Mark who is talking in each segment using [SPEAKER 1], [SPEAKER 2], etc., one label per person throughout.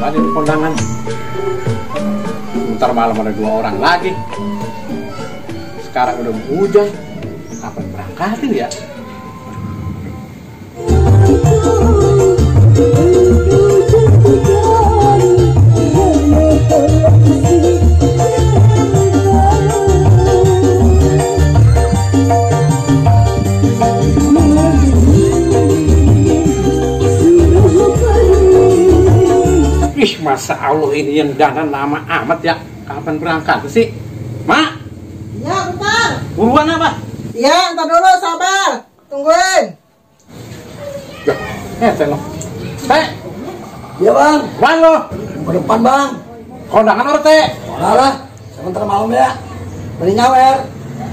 [SPEAKER 1] Banyak kondangan. Ntar malam ada 2 orang lagi. Sekarang udah hujan. Kapan berangkatin ya? Ih, masa Allah ini yang dandan lama amat ya. Kapan berangkat sih? Mak?
[SPEAKER 2] Ya, bentar.
[SPEAKER 1] Buruan apa?
[SPEAKER 2] Ya, entar dulu, sabar. Tungguin.
[SPEAKER 1] Ya, lo.
[SPEAKER 3] Iya bang.
[SPEAKER 1] Bang lo.
[SPEAKER 3] Ke depan bang.
[SPEAKER 1] Kondangan orang teh.
[SPEAKER 3] Lah, sebentar malam ya. Beli nyawer.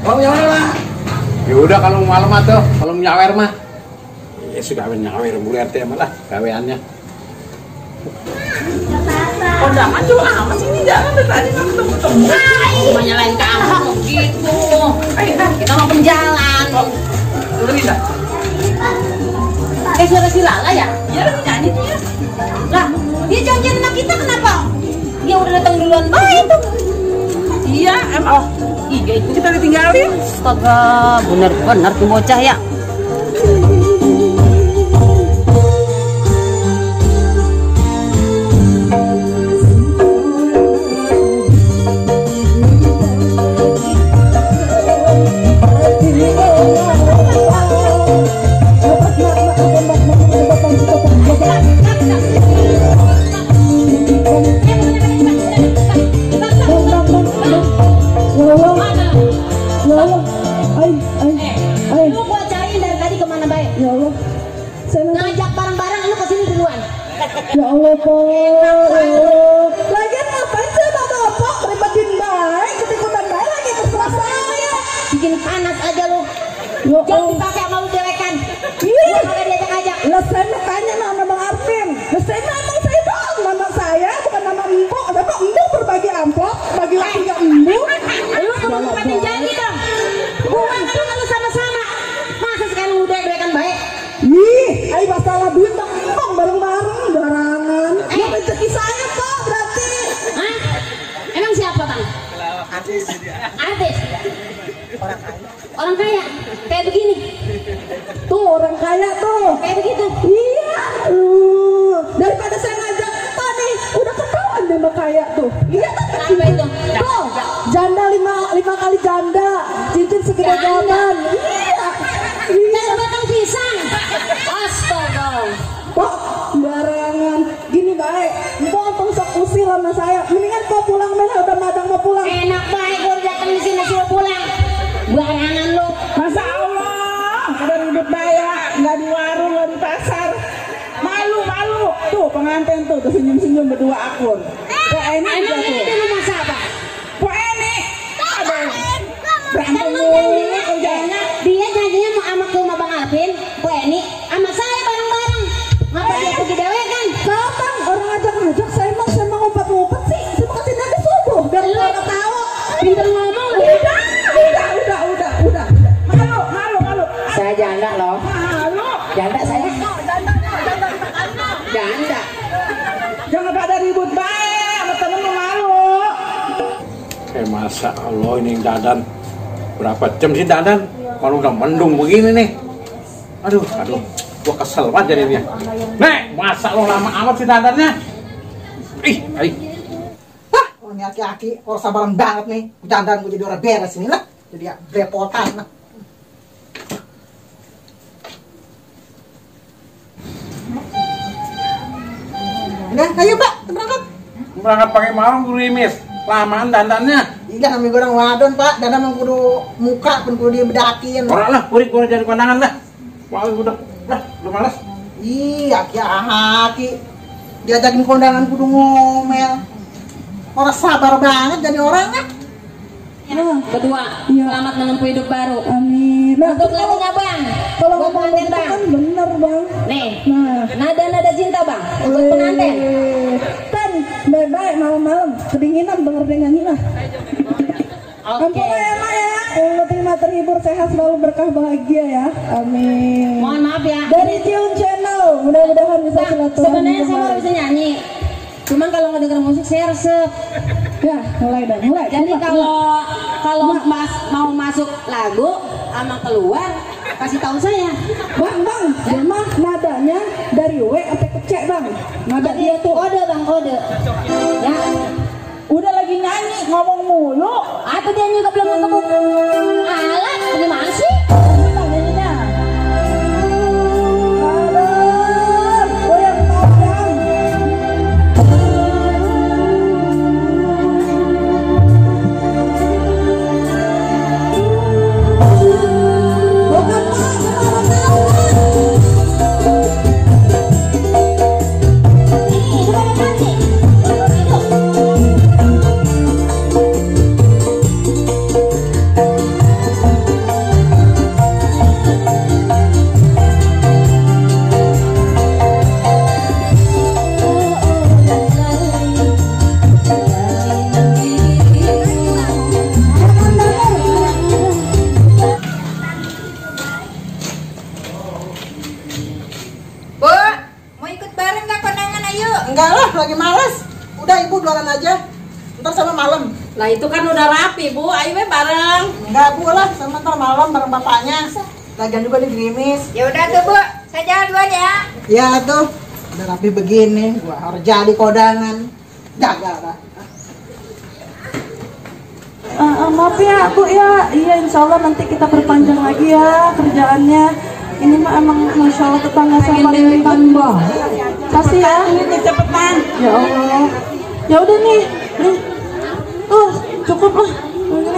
[SPEAKER 3] Kamu nyawer bang?
[SPEAKER 1] Ya udah kalau malam atau kalau nyawer mah. Ya sudah nyawer Bu RT malah gaweannya.
[SPEAKER 2] Kondangan juga amat sih, jalan dari tadi nggak ketemu-ketemu.
[SPEAKER 4] Cuma nyalain kamu gitu. Kita mau penjalan.
[SPEAKER 2] Udah bisa?
[SPEAKER 4] Suara si Lala ya?
[SPEAKER 2] Iya, udah nyanyi dia.
[SPEAKER 4] Lah, dia janjian sama kita kenapa? Dia udah datang duluan baik tuh.
[SPEAKER 2] Iya, emang. Iya, itu kita ditinggalin.
[SPEAKER 4] Astaga, bener-bener tuh bocah ya. Lu gua cariin dari tadi kemana baik?
[SPEAKER 5] Ya Allah,
[SPEAKER 4] Ngajak bareng-bareng lu kesini duluan.
[SPEAKER 5] ya Allah po. Lagian ngapain sih bapak ribetin baik, ketikutan baik lagi terserah saya.
[SPEAKER 4] Bikin panas aja lu.
[SPEAKER 5] Ya
[SPEAKER 4] Jangan
[SPEAKER 5] Allah.
[SPEAKER 4] dipakai sama lu dewekan.
[SPEAKER 5] Iya.
[SPEAKER 4] Lu kagak diajak-ajak.
[SPEAKER 5] Lah saya mau tanya sama Bang Arvin. Lah saya memang saya doang, mama saya bukan mama Embo. Kenapa Embo berbagi amplop, bagi lakinya Embo?
[SPEAKER 4] Lu perlu nempatin janji dong. Gua kan lu sama-sama. Masa sekarang udah dewekan baik?
[SPEAKER 5] Ih, ayo masalah duit Bang Empong bareng-bareng garangan. Ya rezeki saya kok berarti.
[SPEAKER 4] Hah? Emang siapa bang?
[SPEAKER 2] Artis.
[SPEAKER 4] Artis?
[SPEAKER 2] Orang kaya.
[SPEAKER 4] Orang kaya? Kayak begini?
[SPEAKER 5] Tuh orang kaya tuh.
[SPEAKER 4] Kayak begitu?
[SPEAKER 5] Iya. Daripada saya ngajak Tani, udah ketahuan deh Mbak kaya tuh. Iya tuh.
[SPEAKER 4] Apa itu?
[SPEAKER 5] Tuh, janda lima kali janda, cincin segede
[SPEAKER 4] Janda?
[SPEAKER 5] gaban. Iya. Iya.
[SPEAKER 4] Jangan batang pisang. Astaga.
[SPEAKER 5] Kok barangan gini baik. Mbak untung sok usil sama saya. Mendingan kau pulang mana udah madang mau pulang.
[SPEAKER 4] Enak baik gua datang di sini suruh pulang. Barangan lu.
[SPEAKER 2] Masa Allah, ada ribut bayar, nggak di warung, nggak di pasar. Malu. Tuh pengantin tuh senyum-senyum berdua akur. Kok ini aja
[SPEAKER 4] Emang
[SPEAKER 2] tuh.
[SPEAKER 4] ini lu masa apa?
[SPEAKER 2] Kok ini? Aduh. Berantem
[SPEAKER 4] Emang
[SPEAKER 2] mulu
[SPEAKER 4] janjinya,
[SPEAKER 2] kerjanya.
[SPEAKER 4] dia janjinya mau sama ke rumah Bang Alvin, Bu Eni, sama saya bareng-bareng. Ngapa dia pergi dewe kan?
[SPEAKER 5] Kapan orang ngajak saya mau ngumpet-ngumpet sih. Saya mau kasih nabi subuh biar
[SPEAKER 4] Lu
[SPEAKER 5] mereka tahu.
[SPEAKER 4] pinter ngomong lu.
[SPEAKER 5] Udah. Malu.
[SPEAKER 4] Saya janda loh.
[SPEAKER 2] Malu.
[SPEAKER 4] Janda saya. Janda.
[SPEAKER 2] Jangan pada ribut baik sama temen lu malu.
[SPEAKER 1] Masa Allah ini yang dandan. Berapa jam sih dandan? Kalau udah mendung begini nih. Aduh. Gua kesel banget jadinya. Nek, masa lo lama amat sih dandannya? Ih.
[SPEAKER 2] Oh ini aki-aki, kalau sabaran banget nih. Jangan gue jadi orang beres ini lah. Jadi ya berepotan lah. Udah, ayo Pak, kita berangkat.
[SPEAKER 1] Berangkat pakai malam gerimis. Lamaan dandannya.
[SPEAKER 2] Iya kami goreng wadon pak, dan emang kudu muka pun kudu dibedakin.
[SPEAKER 1] Orang lah, kurik jadi kondangan lah. Wah udah, lah, lu malas.
[SPEAKER 2] Iya, aki diajakin kondangan kudu ngomel. Orang sabar banget jadi orangnya.
[SPEAKER 4] Berdua,
[SPEAKER 5] Iya.
[SPEAKER 4] selamat menempuh hidup baru.
[SPEAKER 5] Amin. Nah,
[SPEAKER 4] Untuk lagunya bang,
[SPEAKER 5] kalau
[SPEAKER 4] buat
[SPEAKER 5] ngomong
[SPEAKER 4] pengantin
[SPEAKER 5] begitu
[SPEAKER 4] bang.
[SPEAKER 5] kan bener bang.
[SPEAKER 4] Nih,
[SPEAKER 5] Nah,
[SPEAKER 4] nada-nada cinta bang, untuk pengantin.
[SPEAKER 5] Kan baik-baik malam-malam kedinginan denger dia nyanyi lah.
[SPEAKER 4] Oke.
[SPEAKER 5] Ampun ya emak ya. Yang penting mah terhibur, sehat selalu, berkah bahagia ya. Amin.
[SPEAKER 4] Mohon maaf ya.
[SPEAKER 5] Dari Cium Channel, mudah-mudahan bisa
[SPEAKER 4] Bang,
[SPEAKER 5] silaturahmi.
[SPEAKER 4] sebenarnya saya
[SPEAKER 5] kembali.
[SPEAKER 4] mau bisa nyanyi. Cuman kalau nggak denger musik saya resep.
[SPEAKER 5] Ya, mulai dah, mulai.
[SPEAKER 4] Jadi
[SPEAKER 5] Coba,
[SPEAKER 4] kalau mau masuk lagu sama keluar kasih tahu saya.
[SPEAKER 5] Bang, dia mah nadanya dari W sampai ke C bang. Nada dia tuh.
[SPEAKER 4] Kode bang, kode. Ya.
[SPEAKER 2] Udah lagi nyanyi ngomong mulu.
[SPEAKER 4] Atau dia juga belum ketemu alat? Gimana sih?
[SPEAKER 2] Bang nyanyinya.
[SPEAKER 5] Sabar, goyang goyang. Bukan mah semua tahu.
[SPEAKER 6] Bu, mau ikut bareng nggak kondangan ayo?
[SPEAKER 2] Enggak lah, lagi malas. Udah ibu duluan aja. Ntar sama malam.
[SPEAKER 6] Lah itu kan udah rapi bu, ayo we bareng.
[SPEAKER 2] Enggak bu lah, sama ntar malam bareng bapaknya. Lagian juga di gerimis.
[SPEAKER 6] Ya udah tuh bu, saya jalan duluan ya.
[SPEAKER 2] Ya tuh, udah rapi begini, gua harus jadi kondangan. Jaga lah.
[SPEAKER 5] Maaf ya Bu ya, iya insya Allah nanti kita perpanjang lagi ya kerjaannya. Ini mah emang masya Allah tetangga sama lilitan banget. Kasih ya.
[SPEAKER 2] Cepetan.
[SPEAKER 5] Ya Allah. Ya udah nih. Cukup lah.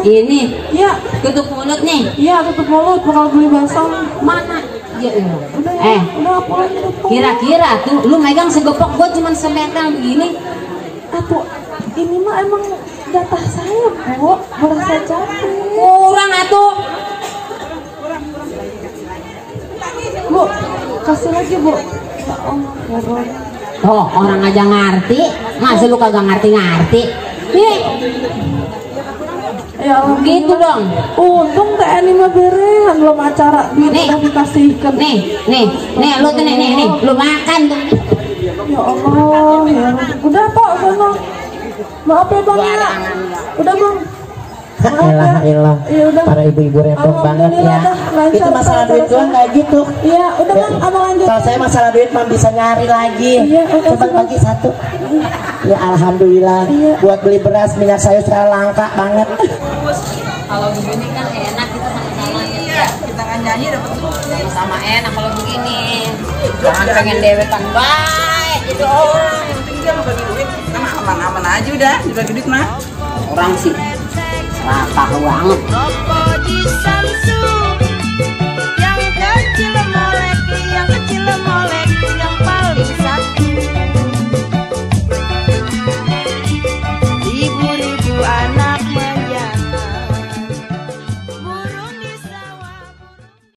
[SPEAKER 4] Ini
[SPEAKER 5] Iya,
[SPEAKER 4] tutup mulut nih.
[SPEAKER 5] iya tutup mulut bakal beli basah.
[SPEAKER 4] Mana? Ya,
[SPEAKER 5] Udah ya, udah pulang.
[SPEAKER 4] kira-kira tuh lu megang segepok gua cuman semetal begini.
[SPEAKER 5] Aku ini mah emang jatah saya Bu, berasa capek.
[SPEAKER 4] Kurang atuh.
[SPEAKER 5] Bu, kasih lagi Bu. Ya Allah, ya Allah.
[SPEAKER 4] Oh, orang aja ngerti, masa lu kagak ngerti-ngerti? Nih,
[SPEAKER 5] Ya Allah.
[SPEAKER 4] gitu dong.
[SPEAKER 5] Untung teh ini mah berehan belum acara duit
[SPEAKER 4] Nih.
[SPEAKER 5] udah dikasihkan.
[SPEAKER 4] Nih, lu tuh nih, lu makan tuh.
[SPEAKER 5] Ya Allah, ya Allah. Udah Pak, sana. Maaf ya Bang ya. Udah Bang.
[SPEAKER 7] Ilah,
[SPEAKER 5] Ya udah.
[SPEAKER 7] para ibu-ibu repot banget ya.
[SPEAKER 5] Alhamdulillah dah, lancar,
[SPEAKER 7] Itu masalah duit
[SPEAKER 5] selesai.
[SPEAKER 7] doang kayak gitu.
[SPEAKER 5] Iya, udah Bang, abang lanjut.
[SPEAKER 7] Kalau saya masalah duit mah bisa nyari lagi.
[SPEAKER 5] Iya, oke,
[SPEAKER 7] Coba
[SPEAKER 5] Bang.
[SPEAKER 7] bagi satu. Ya alhamdulillah.
[SPEAKER 5] Iya.
[SPEAKER 7] Buat beli beras minyak sayur sekarang langka banget.
[SPEAKER 4] Kalau begini kan enak kita sama-sama ya.
[SPEAKER 6] Kita kan nyanyi dapat
[SPEAKER 4] Sama enak kalau begini. Jangan pengen dewekan baik gitu orang.
[SPEAKER 6] yang penting dia mau bagi duit. Kita mah aman-aman aja udah dibagi duit mah.
[SPEAKER 4] Orang sih serakah banget.
[SPEAKER 8] Opo di Samsung